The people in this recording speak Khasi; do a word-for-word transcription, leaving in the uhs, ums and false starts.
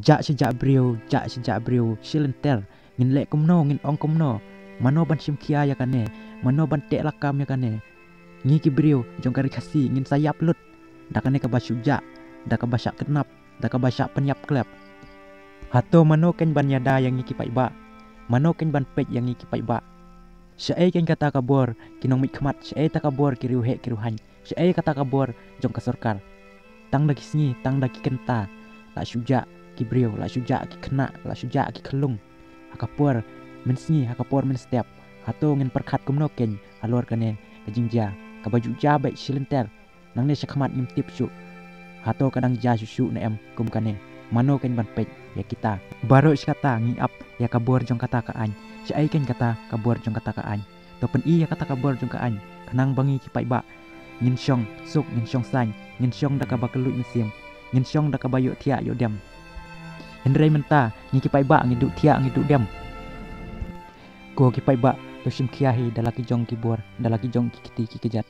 Jah sha jah briew, jah sha jah briew, shi lynter. Ngin leh kumno, ngin ong kumno? Mano ban shim khia ïa kane? Mano ban teh lakam ïa kane? Ngi ki briew jong ka ri Khasi ngin sa ïap lut da kane kaba shu jah, da kaba shah kidnap, da kaba shah pynïap klep. Hato mano kein ban ïada ïa ngi ki paidbah? Mano kein ban peit ïa ngi ki paidbah? Shaei kein kata ka bor ki nongmihkhmat, shaei ta ka bor ki riewheh ki riewhaiñ, shaei kata ka bor jong ka sorkar? Tang da ki sngi, tang da ki kynta, la shu jah ki briew, la shu jah ki khynnah, la shu jah ki khyllung. Ha ka por mynsngi, ha ka por mynstep, hato ngin pyrkhat kumno kein halor kane ka jingjia kaba ju jah beit shi lynter? Nangne shakhmat ngim tip shuh hato ka dang jia shuh shuh ne em kum kane. Mano kein ban peit ïa kita? Baroh shi katta ngi ap ïa ka bor jong kata ka aiñ. Shaei kein kata ka bor jong kata ka aiñ? To pyni ïa kata ka bor jong ka aiñ khnang ba ngi ki paidbah ngin shong suk, ngin shong saiñ, ngin shong da kaba kylluid mynsiem, ngin shong da kaba ïohthiah ïohdem. Hynrei mynta ngi ki paidbah ngi duh thiah, ngi duh dem. Ko ki paidbah, to shim khia hi da la ki jong ki bor, da la ki jong ki kti ki kjat.